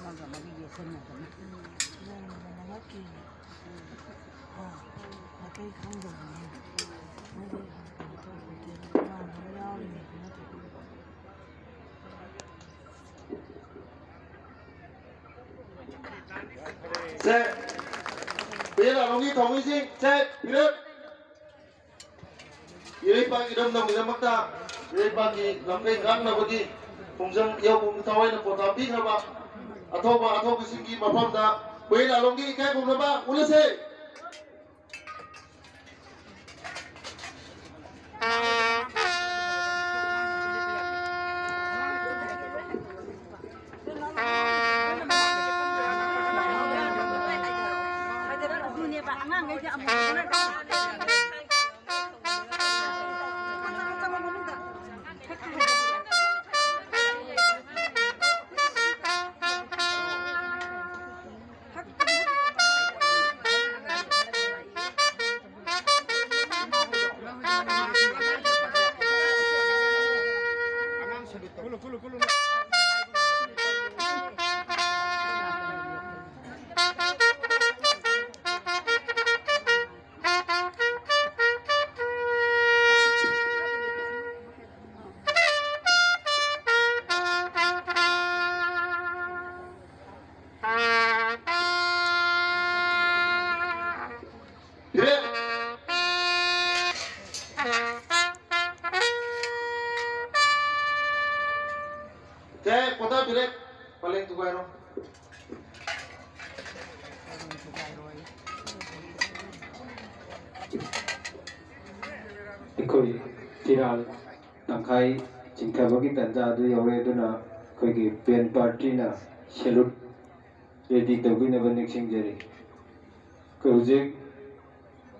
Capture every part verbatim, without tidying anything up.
ꯃꯔꯤ ꯌꯦꯠꯁꯟꯅꯗꯅ꯫ ꯅꯣꯡꯃ ꯃꯉꯛꯀꯤ, ꯑꯥ, ꯃꯥꯏꯀꯩ ꯈꯪꯗꯕꯅꯦ꯫ ꯃꯣꯏꯗꯤ ꯀꯩꯅꯣ ꯇꯧꯕꯒꯤ ꯇꯣꯉꯥꯟꯕ ꯑꯃ ꯌꯥꯎꯔꯤꯅꯦꯕ, ꯅꯠꯇ꯭ꯔꯣ? ꯁꯦ, ꯄꯦ ꯂꯥꯂꯣꯡꯒꯤ ꯊꯧꯃꯤꯁꯤꯡ, ꯁꯦ, ꯐꯤꯔꯦꯞ꯫ ꯏꯔꯩꯄꯥꯛ ꯏꯔꯝꯗꯝꯒꯤꯗꯃꯛꯇ ꯏꯔꯩꯄꯥꯛꯀꯤ ꯂꯝꯀꯩ ꯉꯥꯛꯅꯕꯒꯤ ꯈꯣꯡꯖꯪ ꯌꯥꯎꯕ ꯊꯋꯥꯏꯅ ꯄꯣꯊꯥ ꯄꯤꯈ꯭ꯔꯕ ꯑꯊꯧꯕ ꯑꯊꯧꯕꯁꯤꯡꯒꯤ ꯃꯐꯝꯗ ꯄꯦ ꯂꯥꯂꯣꯡꯒꯤ ꯏꯀꯥꯏ ꯈꯨꯝꯅꯕ ꯎꯠꯂꯁꯦ꯫ ꯑꯗꯨꯅꯦꯕ ꯑꯉꯥꯡꯈꯩꯁꯦ ꯑꯃꯨꯛ ꯁꯦ, ꯄꯣꯊꯥꯕꯤꯔꯦ꯫ ꯄꯂꯦꯡ ꯊꯨꯒꯥꯏꯔꯣ꯫ ꯑꯩꯈꯣꯏ ꯐꯤꯔꯥꯜ ꯇꯪꯈꯥꯏ ꯆꯤꯡꯊꯕꯒꯤ ꯇꯥꯟꯖꯥ ꯑꯗꯨ ꯌꯧꯔꯦ꯫ ꯑꯗꯨꯅ ꯑꯩꯈꯣꯏꯒꯤ ꯕꯦꯟ ꯄꯥꯔꯇꯤꯅ ꯁꯦꯂꯨꯠ ꯔꯦꯗꯤ ꯇꯧꯕꯤꯅꯕ ꯅꯤꯡꯁꯤꯡꯖꯔꯤ꯫ ꯑꯩꯈꯣꯏ ꯍꯧꯖꯤꯛ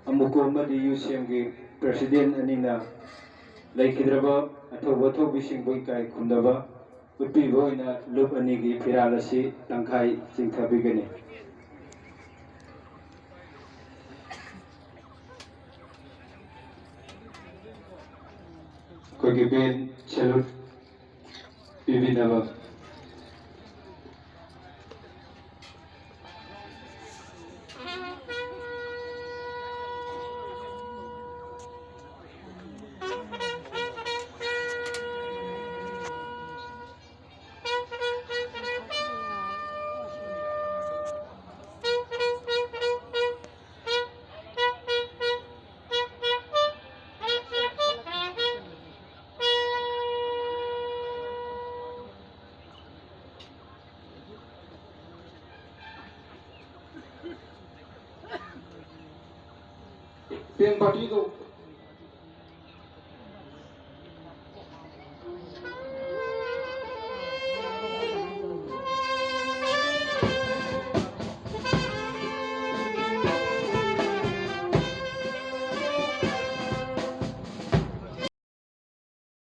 ꯑꯃꯨꯀꯣ ꯑꯃꯗꯤ ꯌꯨ ꯁꯤ ꯑꯦꯝꯒꯤ ꯄ꯭ꯔꯦꯁꯤꯗꯦꯟ ꯑꯅꯤꯅ ꯂꯩꯈꯤꯗ꯭ꯔꯕ ꯑꯊꯧꯕ ꯑꯊꯧꯕꯤꯁꯤꯡꯕꯨ ꯏꯀꯥꯏ ꯈꯨꯝꯅꯕ ꯎꯠꯄꯤꯕ ꯑꯣꯏꯅ ꯂꯨꯞ ꯑꯅꯤꯒꯤ ꯐꯤꯔꯥꯜ ꯑꯁꯤ ꯇꯪꯈꯥꯏ ꯆꯤꯡꯊꯕꯤꯒꯅꯤ꯫ ꯑꯩꯈꯣꯏꯒꯤ ꯕꯦꯟ ꯁꯦꯂꯨꯠ ꯄꯤꯕꯤꯅꯕ꯫ ꯄꯥꯔꯇꯤꯗꯨ